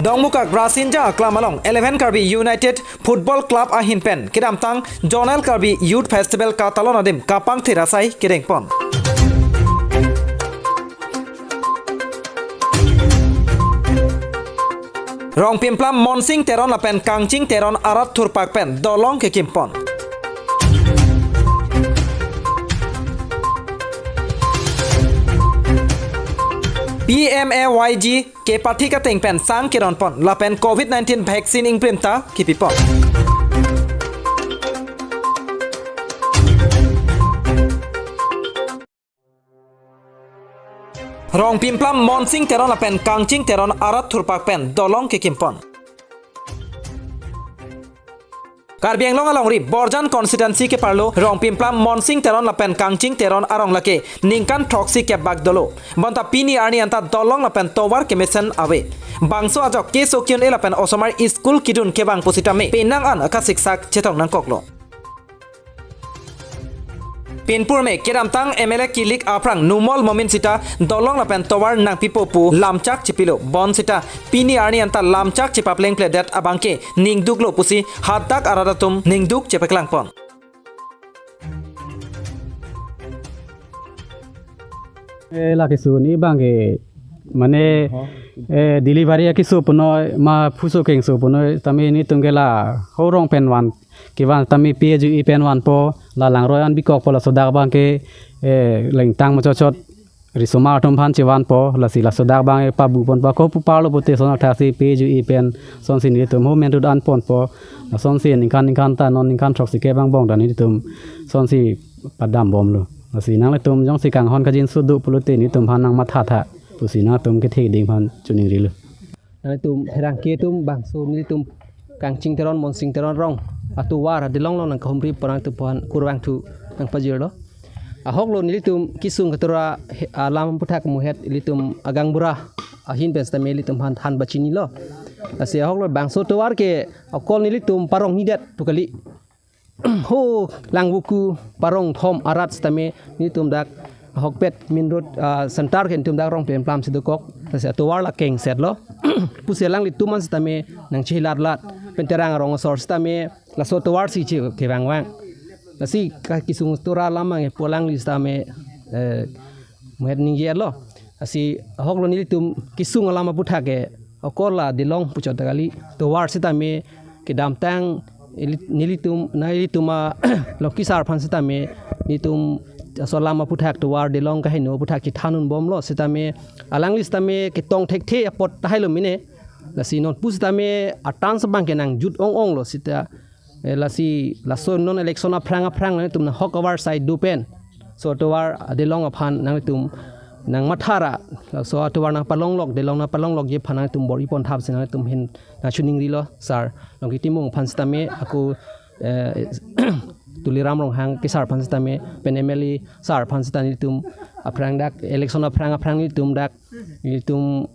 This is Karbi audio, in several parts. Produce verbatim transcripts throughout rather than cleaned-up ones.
Dongmukak Rasinja Aklam along Eleven Karbi United Football Club ahin pen kedamtang Zonal Karbi Youth Festival katalon adim kapangthir asai kedengpon. Rongpimplam Monsing Teron lapen Kangching Teron arat thurpak pen dolong kekimpon. P M A Y G kepathik ateng pen sang keronpon lapen Covid nineteen vaccine ingprim ta kipipon. Rongpimplam Monsing Teron lapen Kangching Teron arat thurpak pen dolong kekimpon. Karbi Anglong alongri Borjan constituency keparlo Rongpimplam Monsing Teron lapen Kangching Teron arong lake ningkan throksi kep bak dolo. Bonta pini arni anta dolong lapen tovar kemesen ave. Bangso ajok keso ki-un-e lapen osomar school kidun kevang pusitame penang an akasiksak chetong nangkoklo. Pinpur me kedamtang M L A kilik aphrang Numal Momin sita dolong lapen tovar nangpipo pu lamchak chipilo. Bonsita pini arni anta lamchak chipaplengpledet abangke ningduklo pusi hadak arat atum ningduk chepaklangpon. Eh, la keso ni abangke mane, eh, delivery akeso punoi ma phuso kengso punoi tame netum ke la horong pen van kevan tame P H E pen vanpo, la langroi an bikokpo, laso dak abangke, eh, lengtang mochotchot risomar atum aphan chevanpo, lasi laso dak abang pabuponpo, ko pu parlo pute son athasi P H E pen sonsi netum ho main road anponpo, sonsi ningkan ningkan ta non ningkan throksi kep angbong ta netum sonsi padambomlo. Lasi nanglitum jongsi kanghon kajinso do pulote netum aphan nangmathatha pusi nangtum kethe ding aphan choningrilo. Nanglitum pherangke atum bangso nelitum Kangching Teron, Monsing Teron rong atovar adelong along nangkahumri pon nangtum aphan kurvangthu nangpajirlo. Ahoklo nelitum kesung katura he-, alam aphuthak muhet ilitum agangbura ahin pen sitame ilitum aphan than pachinilo. Lasi ahoklo bangso tovar ke okol nelitum parong nidet pu kali. Ho Langvoku parong thom arat sitame netum dak ahokpet main road, ah, center ke netum dak Rongpimplam si dokok. Lasi atovar la kengsetlo. Pusi alanglitum an sitame nangchehilatlat. Pen Terang arong asor sitame laso tovar si che kevangvang. Lasi ka kesung tura lam abang pu alangli sitame, eh, muhet ningje-etlo. Lasi ahoklo nelitum kesung alam aphuthak ke okol la delong puchot ta kali, tovar sitame kedamtang ili-, nelitum, na ilitum a Longki sar aphan sitame netum laso alam aphuthak tovar delong kaheno aphuthak chethan unbomlo sitame alangli sitame ketong thekthe apot tahailo mine. Lasi non pusitame atan sabang ke nangjut ong-onglo sita, eh, lasi laso non election aphrang aphrang nangtum nahok avarsai do pen so tovar adelong aphan nangtum nangmathara, laso atovar nangpalonglok, delong nangpalonglokji aphan nangtum bor-iponthap si nangtum ahin nangchoningrilo sar Longki Timung aphan sitame, ako, eh, Tuliram Ronghang kesar aphan sitame, pen M L A sar aphan sita netum aphrang dak election aphrang aphrang netum dak netum,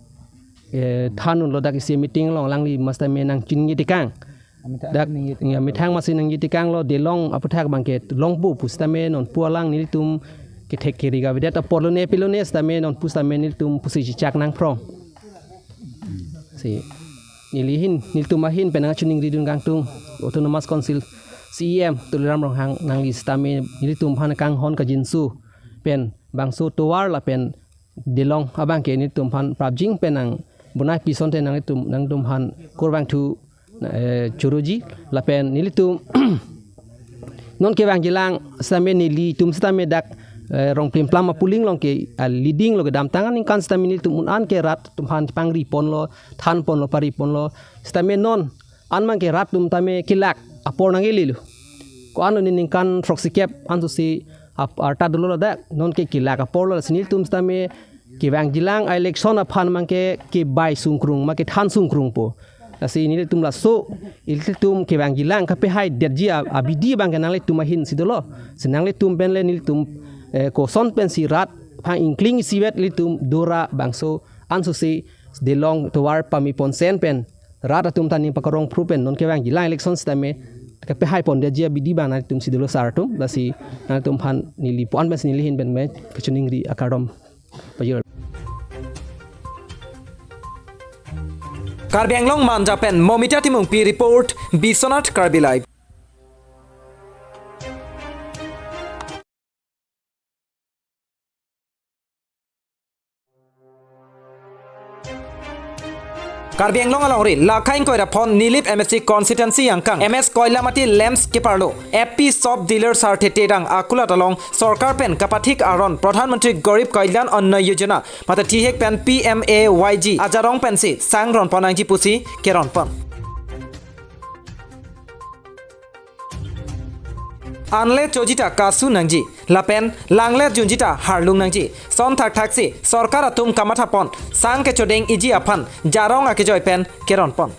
eh, than unlo dak isi meeting along alangli ma sitame nangchiningje tekang. Dak, ya, methang masi nangji tekanglo, delong aphuthak abangke longpo pusitame non pu alang nelitum kethek keri kavedet apotlo ne pilo ne sitame non pusitame nelitum pusi chichak nangphrong. Si neli ahin, nelitum ahin pen nangchoningridun kangtung Autonomous Council C E M Tuliram Ronghang nangli sitame nelitum aphan kanghon kajinso pen bangso tovar lapen delong abangke netum aphan prapjin pen nangbonai pi asonte nangtum, nangtum aphan kurvangthu, eh, choroji lapen nelitum non kevangjilang sitame nelitum sitame dak, eh, Rongpimplam apuling along ke, ah, leading lo kedamtang aningkan sitame nelitum un-an ke rat atum aphan pangriponlo, thanponlo, pariponlo sitame non an abangke rat atum tame kelak apor nanglelo. Ko-an ningkan throksi kep anso si ap-, arta dolo ladak, non ke kelak aporlo, lasi nelitum sitame kevangjilang a-election aphan abangke kebai sungkrung ma kethan sungkrungpo. Lasi nelitum laso, ilitum kevangjilang kapehaidetji a-, abidi abangke nanglitum ahin si dolo. Si nanglitum pen le nelitum, eh, koson pensi rat aphan ingkling isivet ilitum dora bangso anso si delong tovar pamepon sen pen rat atum ta ning pakarong phru pen non kevangjilang election sitame kapehaipondetji abidi abang nangtum si dolo sar atum, lasi nangtum aphan neli pu-an pensi neli ahin pen me kachoningri akardom pajir. Karbi Anglong Manja pen Momita Timungpi report, Biswanath Karbi Live. Karbi Anglong alongri lakhain koira phon Nilip M A C constituency angkang M S Koilamati Lamps keparlo F P shop dealer sarthe Terang akulat along sorkar pen kapathik aron Pradhan Mantri Garib Kalyan Anna Yojana mate thihek pen P M A Y G ajarong pensi sang ronpon nangji pusi keronpon. Anle chojita kasu nangji, lapen langle junjita harlung nangji. Son thakthaksi sorkar atum kamathapon sang kechodeng iji aphan jarong akejoi pen keronpon.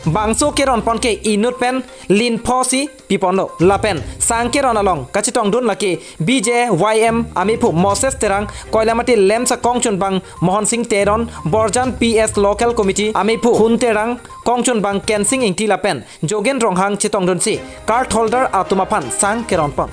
Bangso keronpon ke inut pen linphosi piponlo. Lapen sang keron along kachetongdun lake B J Y M amephu Moses Terang, Koilamati Lamps akongchunbang Mohon Sing Teron, Borjan P S Local Committee amephu Khun Terang, kongchunbang Kensing Ingti lapen Jogen Ronghang chetongdunsi card holder atum aphan sang keronpon.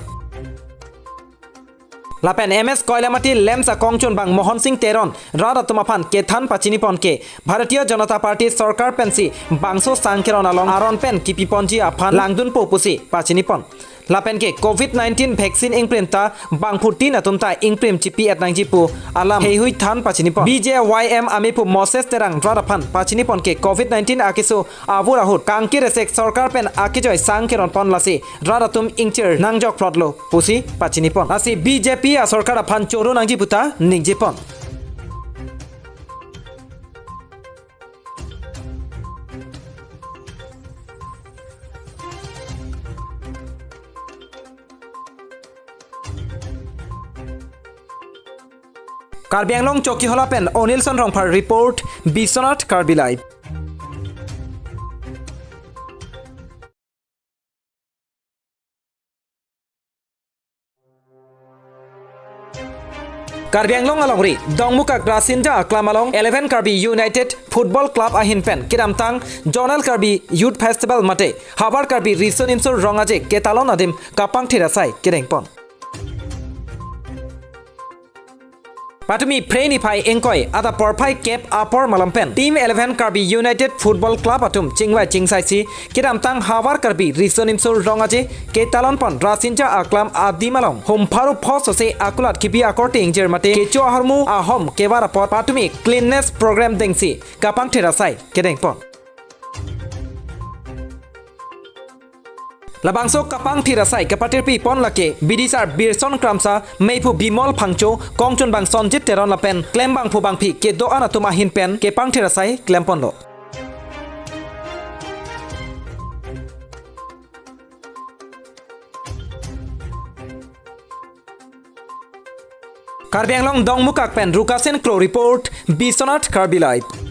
Lapen M S Koilamati Lamps akongchunbang Mohon Sing Teron rat atum aphan kethan pachinipon ke Bharatiya Janata Party sorkar pensi bangso sang keron along aron pen kipiponji aphan langdunpo pusi pachinipon. Lapen ke Covid nineteen vaccine ingprim ta bangphutin atum ta ingprim chipi-et nangji pu alam heihui than pachinipon. B J Y M amephu Moses Terang rat aphan pachinipon ke Covid nineteen akeso avur ahut kangkir esek sorkar pen akejoi sang keronpon lasi rat atum ingchir nangjok plotlo pusi pachinipon. Lasi B J P asorkar aphan choro nangji puta ningjepon. Karbi Anglong Chokihola pen Onilson Rongphar report, Biswanath Karbi Live. Karbi Anglong alongri Dongmukak Rasinja Aklam along Eleven Karbi United Football Club ahin pen kedamtang Zonal Karbi Youth Festival mate Havar Karbi Riso Nimso Rong Aje ketalon adim kapangthir asai kedengpon. Patumi Phre niphai ingkoi adap porphai kep apor malom pen Team Eleven Karbi United Football Club atum chingvai chingsaisi kedamtang Havar Karbi Riso Nimso Rong Aje ketalonpon Rasinja Aklam adim along hum pharo phos ose akulat kipi akorte ingjir mate kecho ahormu ahom kevar apot patumi cleanliness program dengsi kapangthir asai kedengpon. Labangso kapangthir asai kapatirpipon lake bidisar Birson Kramsa, meiphu Bimol Phangcho, kongchunbang Sonjit Teron lapen klembangphu bangphi kedo-an atum ahin pen kepangthir asai klemponlo. Karbi Anglong Dongmukak pen Rukasen Kro report, Biswanath Karbi Live.